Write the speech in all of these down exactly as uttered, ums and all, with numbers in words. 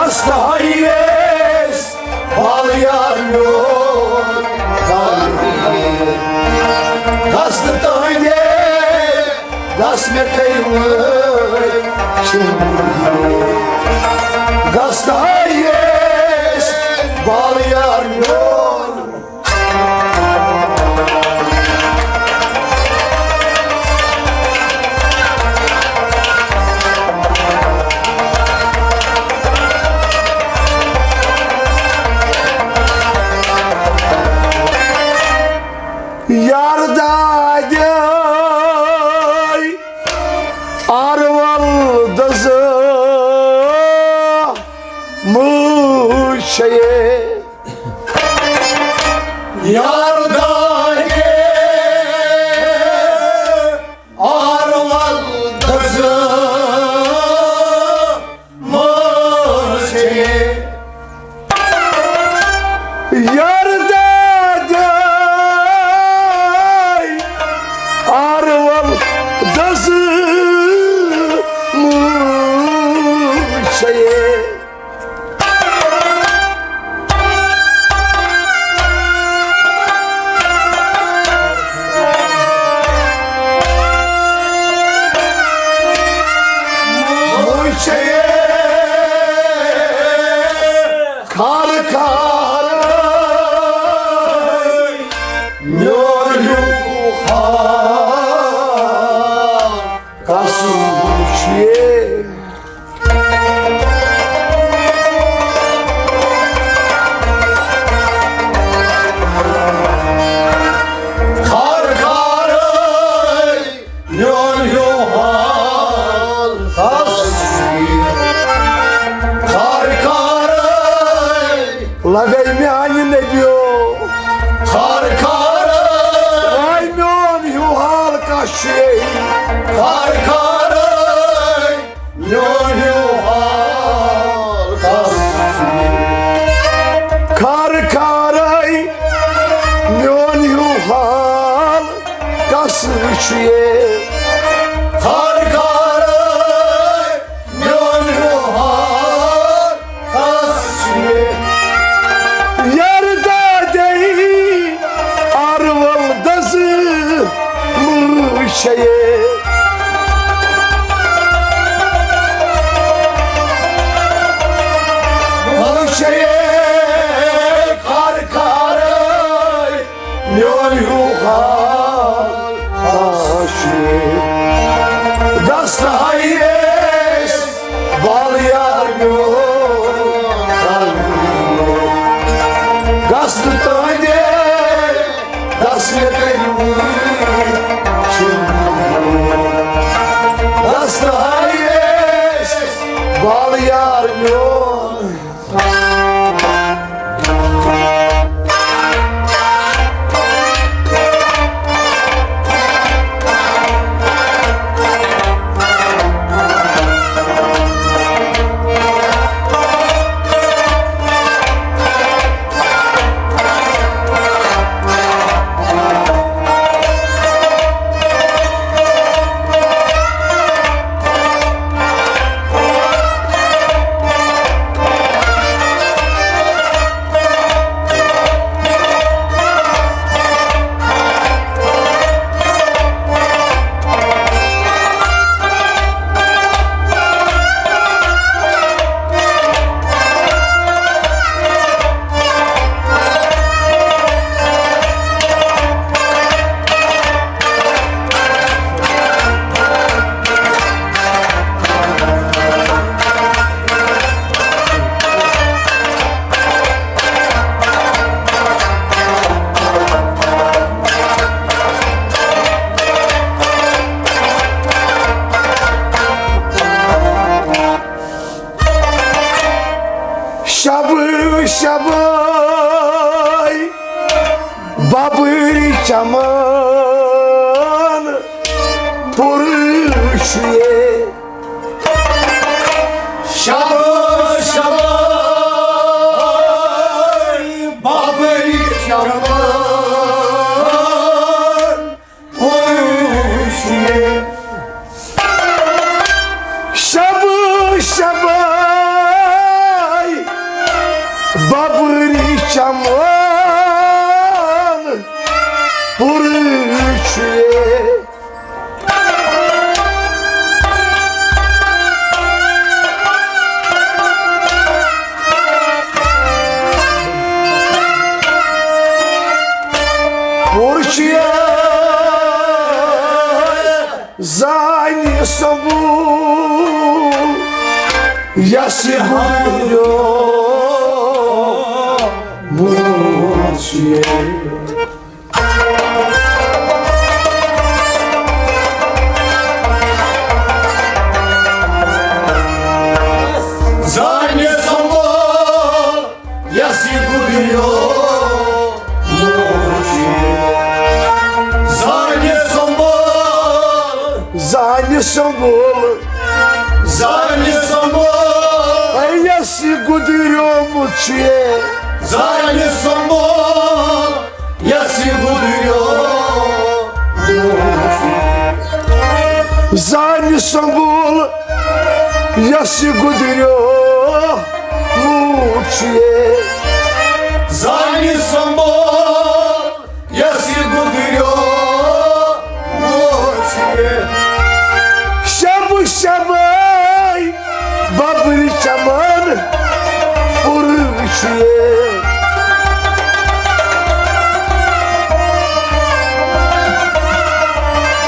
دست ہایس بال یار میون، دست تہندے دست مےٚ کٔرمٕتۍ چھِ۔ دست ہایس بال یار میون۔ یار دادے آروَل دٔزٕ مُشے۔ یار دادے آروَل دٔزٕ مُشے۔ یار دادے آروَل دٔزٕ مُشے۔ کھار کھار میون ہیوٗ حال کس وٕچھِ۔ کھار کھار میون ہیوٗ حال کس وٕچھِ۔ کھار کھار لگے میانہِ نبیو۔ کھار کھار واے میون ہیوٗ حال کس چھُ۔ کھار کھار میون ہیوٗ حال کس چھُ؟ کھار کھارے میون ہیوٗ حال کس چھُ؟ کھار کھارے میون ہیوٗ حال کس چھُ؟ یار دادے آروَل دٔزٕ مُشے۔ مُشے کھار کھار میون ہیوٗ حال آشی۔ دست ہایس بال یار میون۔ دست تہندے دست مےٚ کٔرمٕتۍ چھِ۔ دست ہایس بال یار میون۔ شب شب ببٕرۍ چمن پُرشیے۔ شب شب ببٕرۍ چمن پُرشیے۔ شب شب یس یہِ گُزریومُت چھُ۔ زانہِ سنبھال، یس یہِ گُزریومُت چھُ۔ زانہِ سنبھال، زانہِ سنبھال، زانہِ سنبھال، اے یس یہِ گُزریومُت چھُ۔ زانہِ سنبھال، یس یہِ گُزریومُت چھُ۔ زانہِ سنبھال، یس یہِ گُزریومُت چھُ۔ زانہِ سنبھال، یس یہِ گُزریومُت چھُ۔ شب شبے ببرِ چمن پُر چھُ۔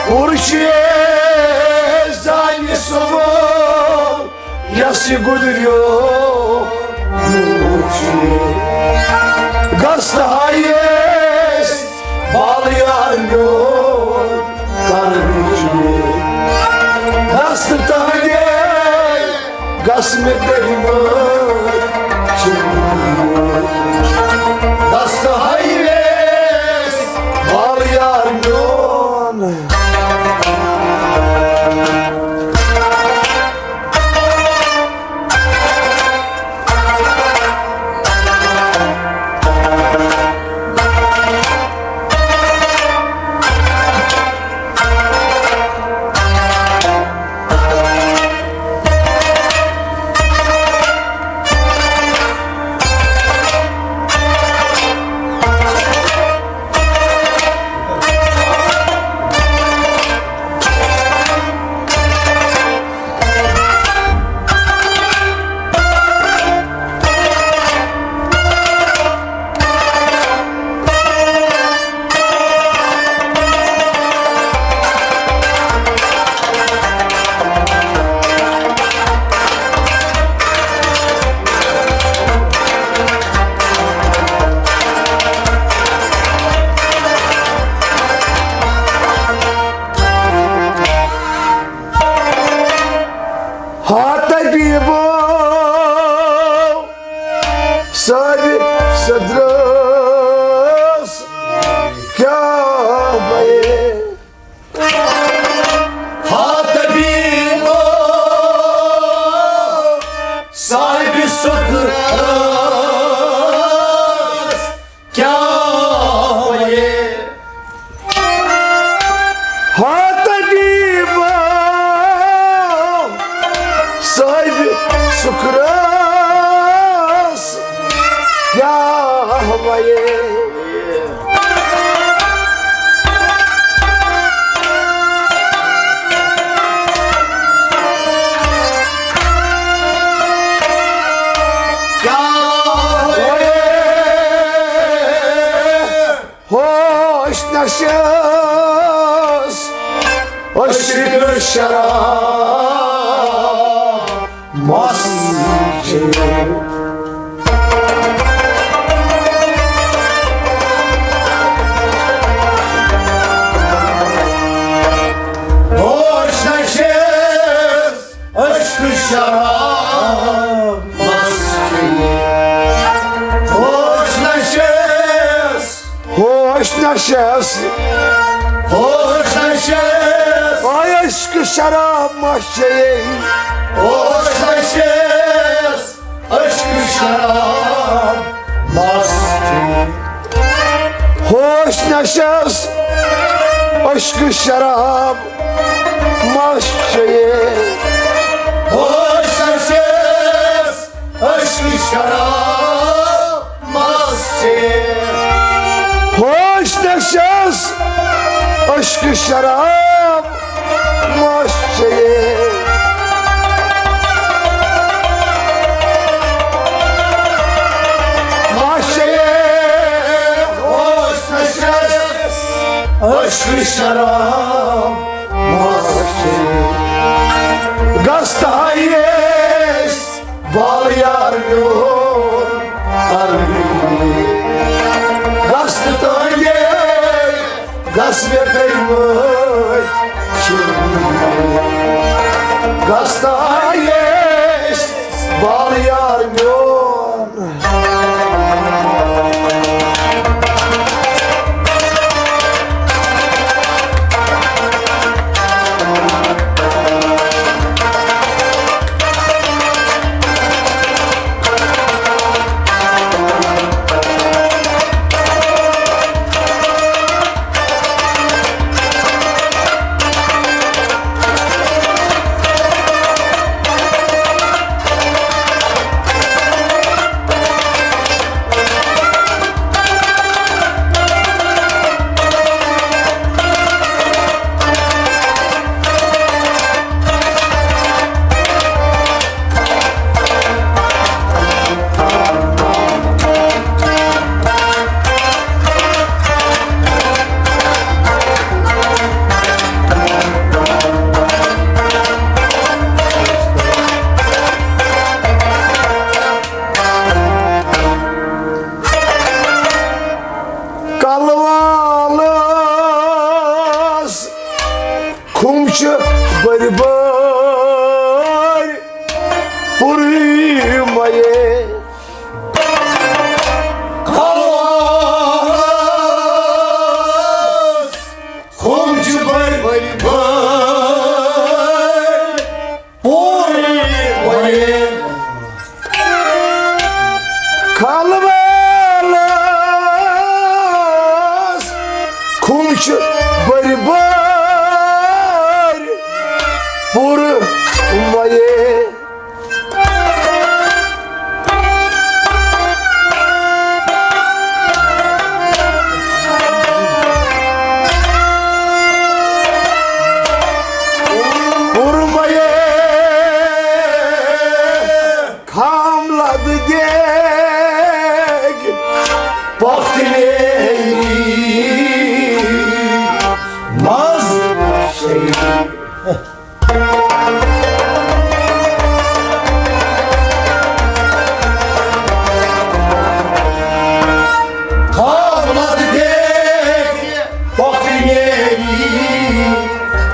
پُر چھُ زانہِ سنبھال، یس یہِ گُزریومُت چھُ۔ گژھ تہٕ ہاے أسۍ بال یار میون کرُن چھُ۔ گژھ تہٕ تہنٛدے گژھ مےٚ تیٚلہِ مٲلۍ چھُ۔ گژھ تہٕ ہاے أسۍ بال یار میون۔ ہا طبیبو، سٲری سدرس کیٛاہ بَیہِ؟ ہا طبیبو، صاحبِ سدرس کیٛاہ وَیہِ؟ ہا طبیبا، صاحبِ سکرس کیٛاہ وَیہِ؟ کیٛاہ وَیہِ؟ ہوش نشس، عشق شراب مست چیٚیہِ۔ ہوش نشس، عشق شراب مست چیٚیہِ۔ ہوش نشس، ہوش نشس، ہوش نشس، آے عشق شراب مست چیٚیہِ۔ ہوش نشس، عشق شراب مست چیٚیہِ۔ ہوش نشس، عشق شراب مست چیٚیہِ۔ ہوش نشس، عشق شراب مست چیٚیہِ۔ ہوش نشس، عشق شراب مست چیٚیہِ۔ مست چیٚیہِ۔ ہوش نشس، عشق شراب مست چیٚیہِ۔ گژھ تہٕ ہاے أسۍ یار میون، گژھ تہٕ تانگے، گژھ مےٚ کٔرۍ مٲلۍ چھِنہٕ۔ گژھ تہٕ آیس بال یار میون۔ کلہٕ والس کھُم چھِ بٔرۍ بٔرۍ پُرمَے۔ کلہٕ والس کھُم چھِ بٔرۍ بٔرۍ پُرمَے۔ کلہٕ والس کھُم چھِ بٔرۍ بٔرۍ پُرمَے۔ پُرمَے۔ کھام لد دیگ پۄختہٕ نیری منٛز شہید۔ کھام لد دیگ پۄختہٕ نیری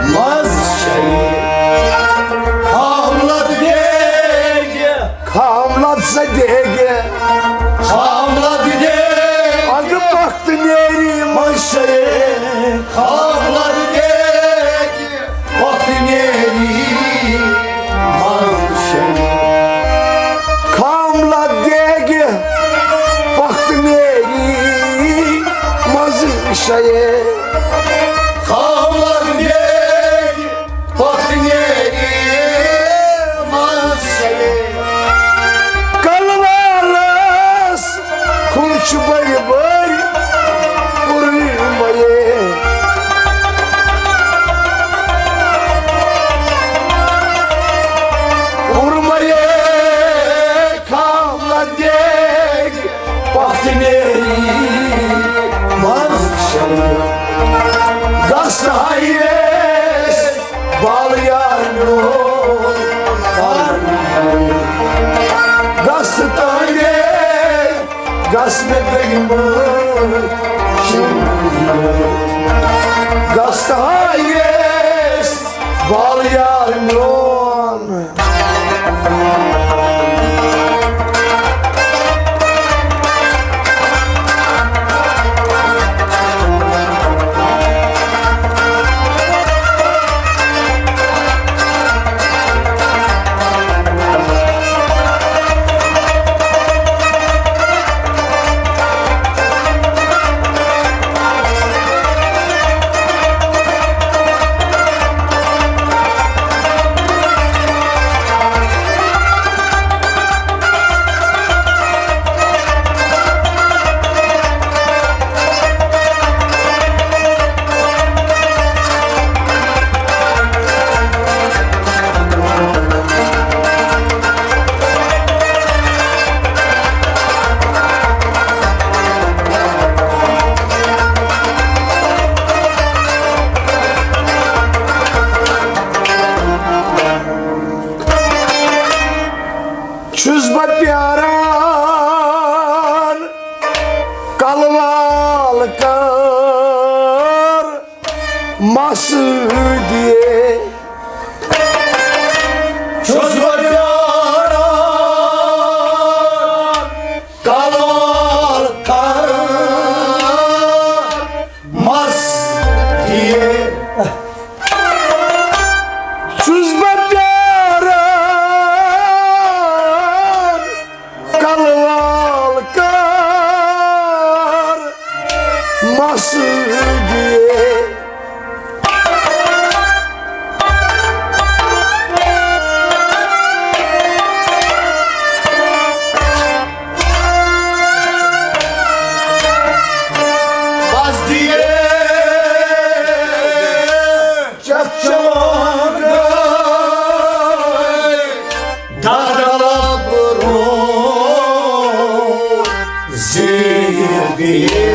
منٛز شہید۔ کھام لد دیگ، کھام لد سا دیگ، کھام لد دیگ۔ اَدٕ پۄختہٕ نیری منٛز شہید۔ کھام لد دیگ پۄختہٕ نیری منٛز شہید۔ کھام لد دیگ پۄختہٕ نیری منٛز شہید۔ کھام لد دیگ پۄختہٕ نیری منٛز شہید۔ کلہٕ والس کھُم چھِ بٔرۍ بٔرۍ پُرمَے۔ پُرمَے۔ کھام لد دیگ پۄختہٕ نیری منٛز شہید۔ گژھ ہاویس بال یار میون۔ گژھ تانگے، گژھ مےٚ گٔے مٲلۍ چھِنہٕ۔ گژھ ہاویس بال یار میون۔ پیاران کلوال کر مس دیے۔ چھُس بہٕ پیاران کلوال کر مس دیے۔ چھُس بہٕ پیاران کلوال کر مس دیے۔ بس دیے۔ چتھ چوان گٔے دردلب روز زیٖٹھ بیٚیہِ۔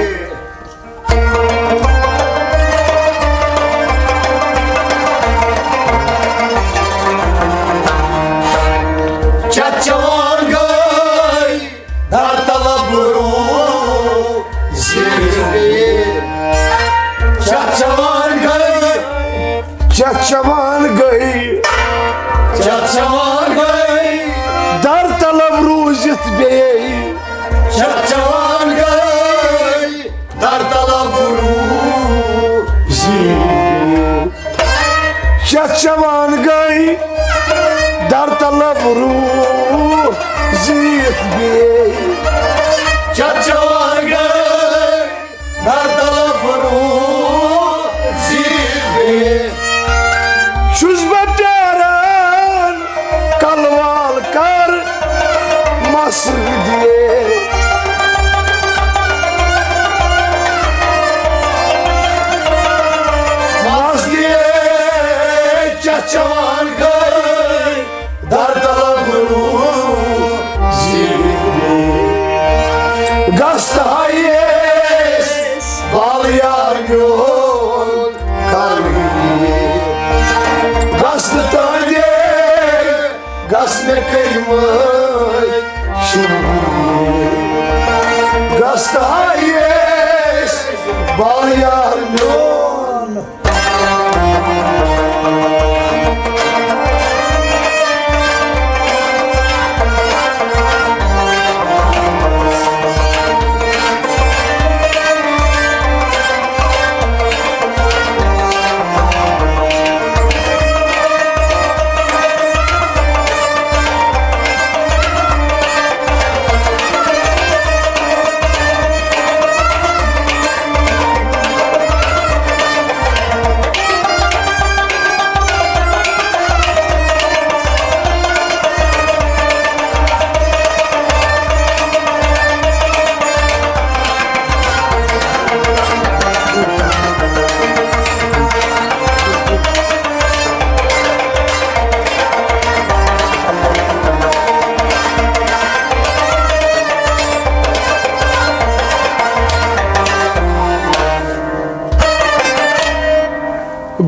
چتھ چوان گٔے دردلب روز زیٖٹھ بیٚیہِ۔ چتھ چوان گٔے۔ چتھ چوان گٔے۔ چتھ چوان گٔے۔ دردلب روٗزِتھ بیٚیہِ۔ چتھ چوان گٔے۔ دردلب روٗزِتھ بیٚیہِ۔ چتھ چوان گٔے دردلب روٗزِتھ بیٚیہِ۔ چتھ چوان گٔے دردلب روٗزِتھ بیٚیہِ۔ چھُس بہٕ پیاران کلوال کر مس دیے۔ مس دیے۔ چتھ چوان گٔے دردلب روٗزِتھ بیٚیہِ۔ گژھ تہٕ ہایس بال یار میون کر۔ گژھ تہٕ تہنٛدے گژھ مےٚ کٔرمٕتۍ شُکریہ۔ گژھ تہٕ ہایس بال یار میون۔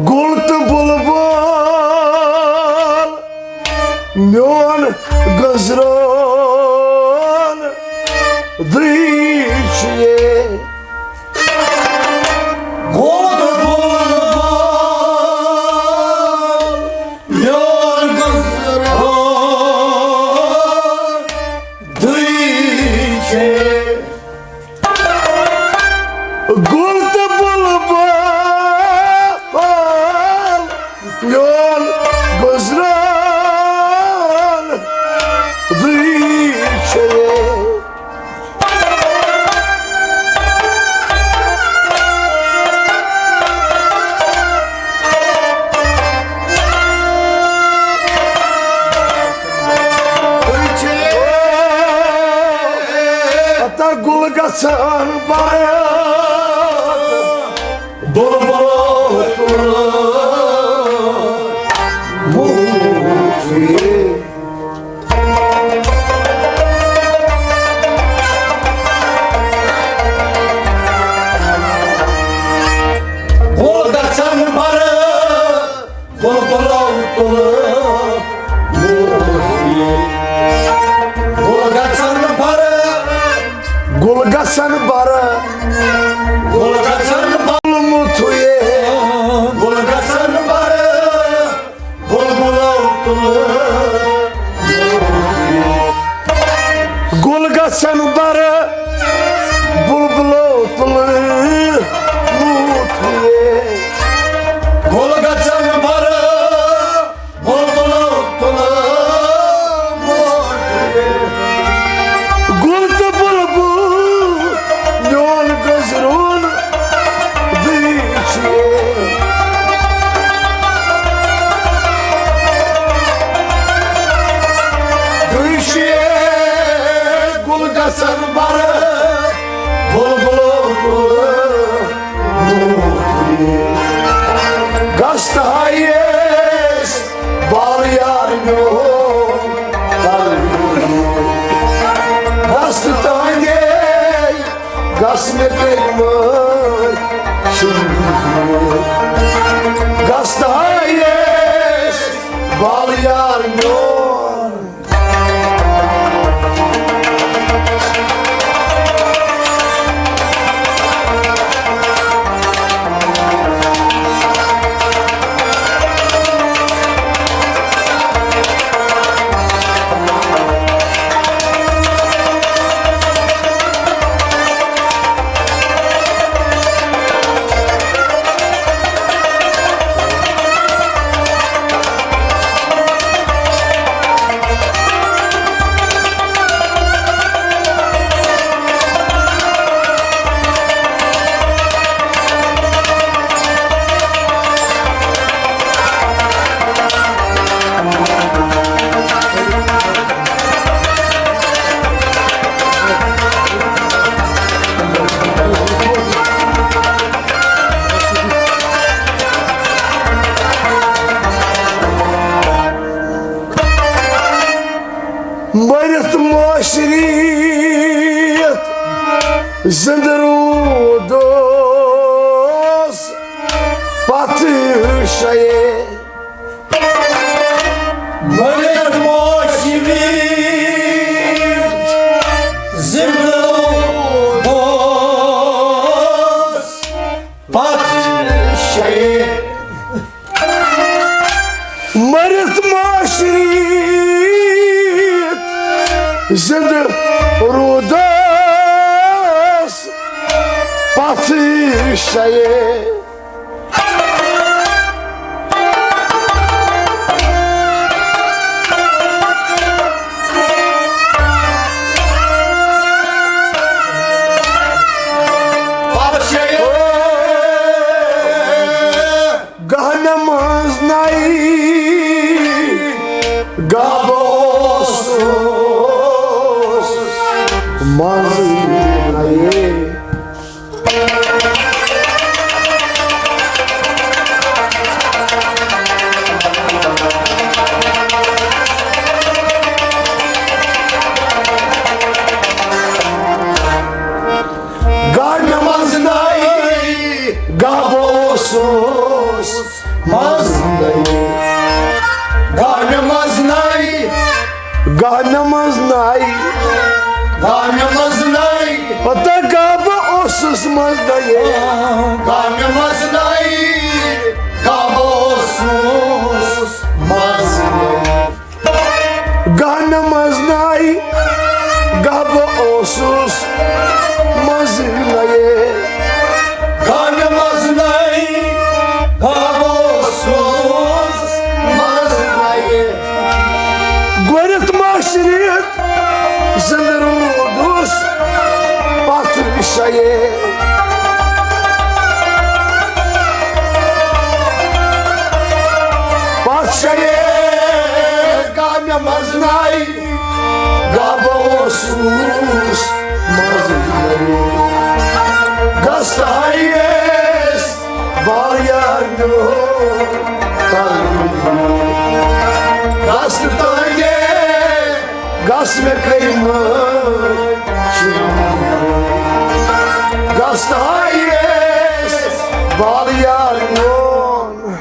گُل تہٕ بُلبُل میون گٔنزران دٕے چھُ یے۔ گُل تہٕ بُلبُل میون گٔنزران دٕے چھُ یے۔ گُل تہٕ بُلبُل میون گُزران دٕے چھُ یے۔ ہتا گُل گژھان بارات، بُلبُلو تُل بوٗٹھ یے۔ گُل گژھان بارات، بُلبُلو تُل بوٗٹھ یے۔ گُل گُل گژھن بَرٕ، گُل گژھن بَرٕ، مُتھُے، گُل گژھن بَرٕ، بُلبُلو تُلہٕ۔ گُل گژھن بَرٕ، بُلبُلو تُلہٕ، مُتھُے۔ گُل گژھن بَرٕ، بُلبُلو تُلہٕ، مُتھُے۔ گُل تہٕ بُلبُل میون گٔنٛزرُن دٔچھِنۍ۔ دٔچھِنۍ گُل گژھن بَرٕ، بُلبُلو تُلہٕ۔ گژھ تہٕ ہایس بال یار میون۔ گژھ تہٕ تہنٛدے، گژھ مےٚ کٔرۍ مٲلۍ شُنٛد۔ گژھ تہٕ ہایس بال یار میون۔ مٔرِتھ مٲشریت زِندٕ روٗدُس پتہٕ شیے۔ مٔرِتھ مٲشریت زِندٕ روٗدُس پتہٕ شیے۔ مٔرِتھ مٲشریت زِندٕ روٗدُس پتہٕ شیے۔ گاہ مےٚ منٛز نَے، گاہ بہٕ اوسُس منٛز نَے۔ گاہ مےٚ منٛز نَے، گاہ بہٕ اوسُس منٛز نَے۔ گاہ مےٚ منٛز نَے، گاہ مےٚ منٛز نَے۔ گاہ مےٚ منٛز نَے۔ پتہ گاہ بہٕ اوسُس منٛز نَے۔ گاہ مےٚ منٛز نَے۔ گاہ بہٕ اوسُس منٛز نَے۔ گاہ مےٚ منٛز نَے، گاہ بہٕ اوسُس منٛز نَے۔ گاہ مےٚ منٛز نَے، گاہ بہٕ اوسُس منٛز نَے۔ گۄڈٕنٮ۪تھ مٲشریت زِندٕ روٗدُس پتہٕ شیے۔ پتہٕ شیے گاہ مےٚ منٛز نَے، گاہ بہٕ اوسُس منٛز نَے۔ گژھ تہٕ ہایس بال یار میون۔ گژھ تہٕ تانۍ گژھ مےٚ کٔرۍ مٲلۍ۔ گژھ تہٕ ہایس بال یار میون۔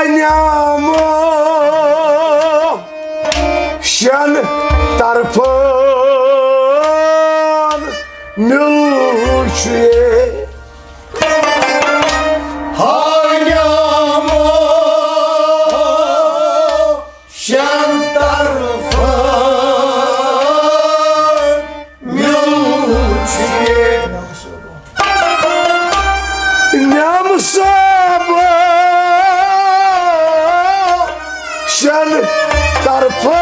نیامو شین طرفن ملچے۔ ہا نیامو شین طرفن ملچے۔ نیام صٲب شین طرفن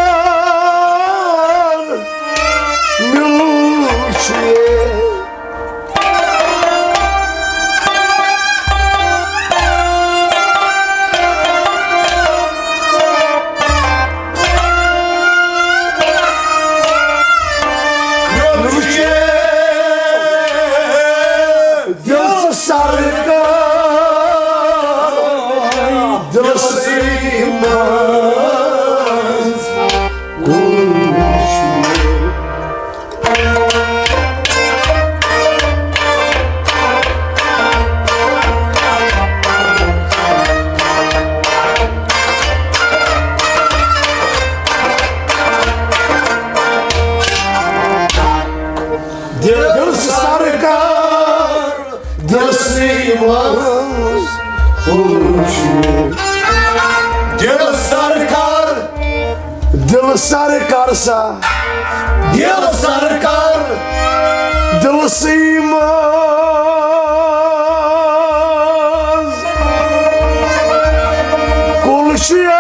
ملچے۔ دِل سرکار، دِل سرکار۔ دِل سرکار، دِلسٕے منٛز۔ دِل سرکار، دِل سرکار سا۔ دِل سرکار، دِلسٕے منٛز۔ کُل چھُ یہِ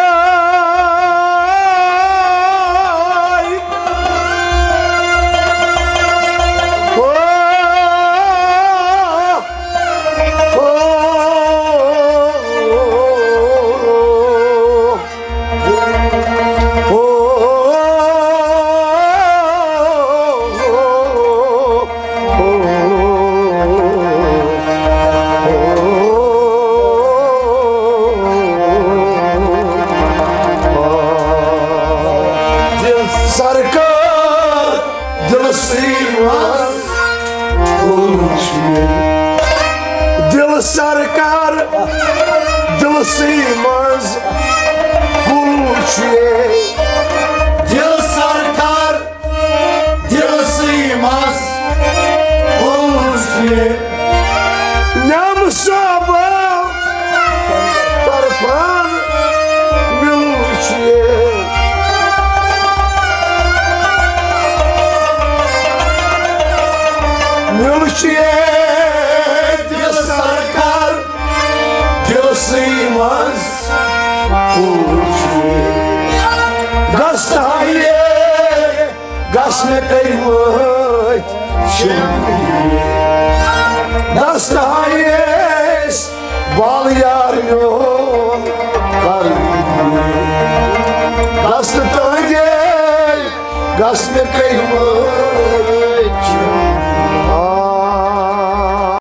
سرکار، دِلسٕے منٛز۔ دِل سرکار، دِلسٕے منٛز۔ کُل چھُ یہِ۔ دِل سرکار، دِلسٕے منٛز۔ کُل چھُ یہِ۔ نیامہٕ صٲبہٕ طرفن مِلچے۔ مِلچے دِل سرکار، دِلسٕے منٛز۔ گژھ تہٕ ہاے گژھ مےٚ کٔرۍ مٲتۍ شٲمِل۔ دست ہایس بال یار میون کر۔ دست تہنٛدے گژھ مےٚ کٔرۍ مٲتۍ۔